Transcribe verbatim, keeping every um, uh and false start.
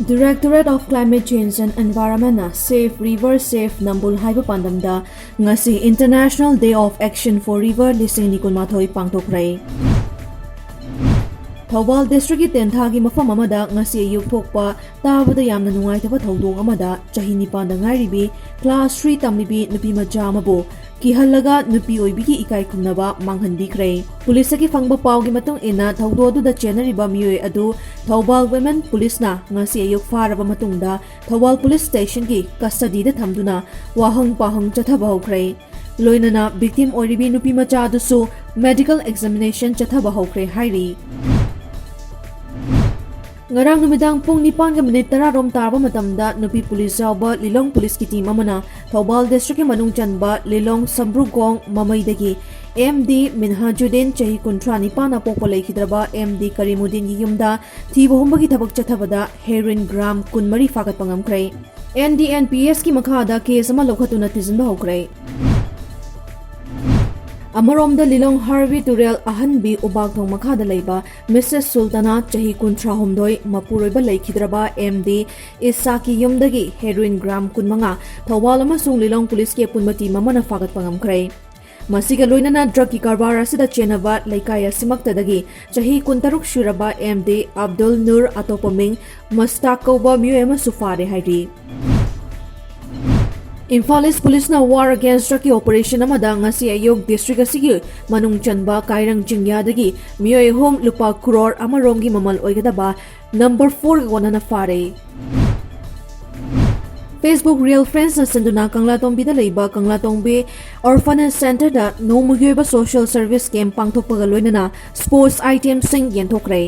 Directorate of Climate Change and Environment ꯅ Save River, Save Nambul ꯍꯥꯏꯕ ꯄꯥꯟꯗꯝꯗ ꯉꯁꯤ International Day of Action for River ꯂꯤꯁꯤꯡ ꯑꯅꯤ ꯀꯨꯟꯃꯥꯊꯣꯏ ꯄꯥꯡꯊꯣꯛꯈ꯭ꯔꯦ꯫ ꯊꯧꯕꯥꯜ district ꯀꯤ ꯇꯦꯟꯊꯥꯒꯤ ꯃꯐꯝ ꯑꯃꯗ ꯉꯁꯤ ꯑꯌꯨꯛ ꯊꯣꯛꯄ ꯇꯥꯕꯗ ꯌꯥꯝꯅ ꯅꯨꯡꯉꯥꯏꯇꯕ ꯊꯧꯗꯣꯛ ꯑꯃꯗ ꯆꯍꯤ ꯅꯤꯄꯥꯟꯗ ꯉꯥꯏꯔꯤꯕꯤ class three ꯇꯝꯂꯤꯕꯤ ꯅꯨꯄꯤ ꯃꯆꯥ ꯑꯃꯕꯨ ꯀꯤꯍꯜꯂꯒ ꯅꯨꯄꯤ ꯑꯣꯏꯕꯤꯒꯤ ꯏꯀꯥꯏ ꯈꯨꯝꯅꯕ ꯃꯥꯡꯍꯟꯕꯤꯈ꯭ꯔꯦ꯫ Police ꯇꯒꯤ ꯐꯪꯕ ꯄꯥꯎꯒꯤ ꯃꯇꯨꯡ ꯏꯟꯅ ꯊꯧꯗꯣꯛ ꯑꯗꯨꯗ ꯆꯦꯟꯅꯔꯤꯕ ꯃꯤꯑꯣꯏ ꯑꯗꯨ ꯊꯧꯕꯥꯜ Women Police ꯅ ꯉꯁꯤ ꯑꯌꯨꯛ ꯐꯥꯔꯕ ꯃꯇꯨꯡꯗ ꯊꯧꯕꯥꯜ Police Station ꯒꯤ custody ꯗ ꯊꯝꯗꯨꯅ ꯋꯥꯍꯪ ꯄꯥꯎꯍꯪ ꯆꯠꯊꯕ ꯍꯧꯈ꯭ꯔꯦ꯫ ꯂꯣꯏꯅꯅ victim ꯑꯣꯏꯔꯤꯕꯤ ꯅꯨꯄꯤ ꯃꯆꯥ ꯑꯗꯨꯁꯨ medical examination ꯆꯠꯊꯕ ꯍꯧꯈ꯭ꯔꯦ ꯍꯥꯏꯔꯤ꯫ ꯉꯔꯥꯡ ꯅꯨꯃꯤꯗꯥꯡ ꯄꯨꯡ ꯅꯤꯄꯥꯟꯒ minute ꯇꯔꯥ ꯔꯣꯝ ꯇꯥꯔꯕ ꯃꯇꯝꯗ ꯅꯨꯄꯤ police ꯌꯥꯎꯕ ꯂꯤꯂꯣꯡ police ꯀꯤ team ꯑꯃꯅ ꯊꯧꯕꯥꯜ district ꯀꯤ ꯃꯅꯨꯡ ꯆꯟꯕ ꯂꯤꯂꯣꯡ ꯁꯝꯕ꯭ꯔꯨꯒꯣꯡ ꯃꯃꯩꯗꯒꯤ M D ꯃꯤꯟꯍꯥꯖꯨꯗꯤꯟ ꯆꯍꯤ ꯀꯨꯟꯊ꯭ꯔꯥ ꯅꯤꯄꯥꯟ ꯄꯣꯛꯄ ꯂꯩꯈꯤꯗ꯭ꯔꯕ M D ꯀꯔꯤꯃꯨꯗꯤꯟꯒꯤ ꯌꯨꯝꯗ ꯊꯤꯕ ꯍꯨꯝꯕꯒꯤ ꯊꯕꯛ ꯆꯠꯊꯕꯗ heroin gram ꯀꯨꯟꯃꯔꯤ ꯐꯥꯒꯠꯄ ꯉꯝꯈ꯭ꯔꯦ꯫ N D N P S ꯀꯤ ꯃꯈꯥꯗ case ꯑꯃ ꯂꯧꯈꯠꯇꯨꯅ ꯊꯤꯖꯤꯟꯕ ꯍꯧꯈ꯭ꯔꯦ꯫ ꯑꯃꯔꯣꯝꯗ ꯂꯤꯂꯣꯡ ꯍꯥꯔꯕꯤ ꯇꯨꯔꯦꯜ ꯑꯍꯟꯕꯤ ꯎꯕꯥꯛꯊꯣꯡ ꯃꯈꯥꯗ ꯂꯩꯕ Missus ꯁꯨꯜꯇꯥꯅꯥ ꯆꯍꯤ ꯀꯨꯟꯊ꯭ꯔꯥꯍꯨꯝꯗꯣꯏ ꯃꯄꯨꯔꯣꯏꯕ ꯂꯩꯈꯤꯗ꯭ꯔꯕ M D ꯏꯁꯥꯛꯀꯤ ꯌꯨꯝꯗꯒꯤ heroin gram ꯀꯨꯟꯃꯉꯥ ꯊꯧꯕꯥꯜ ꯑꯃꯁꯨꯡ ꯂꯤꯂꯣꯡ police ꯀꯤ ꯑꯄꯨꯟꯕ team ꯑꯃꯅ ꯐꯥꯒꯠꯄ ꯉꯝꯈ꯭ꯔꯦ꯫ ꯃꯁꯤꯒ ꯂꯣꯏꯅꯅ drug ꯀꯤ ꯀꯔꯕꯥꯔ ꯑꯁꯤꯗ ꯆꯦꯟꯅꯕ ꯂꯩꯀꯥꯏ ꯑꯁꯤꯃꯛꯇꯗꯒꯤ ꯆꯍꯤ ꯀꯨꯟꯇꯔꯨꯛ ꯁꯨꯔꯕ M D ꯑꯕꯗꯨꯜ ꯅꯨꯔ ꯑꯇꯣꯞꯄ ꯃꯤꯡ ꯃꯁꯇꯥꯛ ꯀꯧꯕ ꯃꯤꯑꯣꯏ ꯑꯃꯁꯨ ꯐꯥꯔꯦ ꯍꯥꯏꯔꯤ꯫ ꯏꯝꯐꯥꯜ East Police ꯅ war against drug ꯀꯤ operation ꯑꯃꯗ ꯉꯁꯤ ꯑꯌꯨꯛ district ꯑꯁꯤꯒꯤ ꯃꯅꯨꯡ ꯆꯟꯕ ꯀꯥꯏꯔꯪ ꯆꯤꯡꯌꯥꯗꯒꯤ ꯃꯤꯑꯣꯏ ꯑꯍꯨꯝ ꯂꯨꯄꯥ crore ꯑꯃꯔꯣꯝꯒꯤ ꯃꯃꯜ ꯑꯣꯏꯒꯗꯕ number four ꯒ ꯀꯣꯟꯅꯅ ꯐꯥꯔꯦ꯫ Facebook real friends ꯅ ꯁꯤꯟꯗꯨꯅ ꯀꯪꯂꯥꯇꯣꯡꯕꯤꯗ ꯂꯩꯕ ꯀꯪꯂꯥꯇꯣꯡꯕꯤ Orphanage Center ꯗ ꯅꯣꯡꯃꯒꯤ ꯑꯣꯏꯕ social service camp ꯄꯥꯡꯊꯣꯛꯄꯒ ꯂꯣꯏꯅꯅ sports item ꯁꯤꯡ ꯌꯦꯟꯊꯣꯛꯈ꯭ꯔꯦ꯫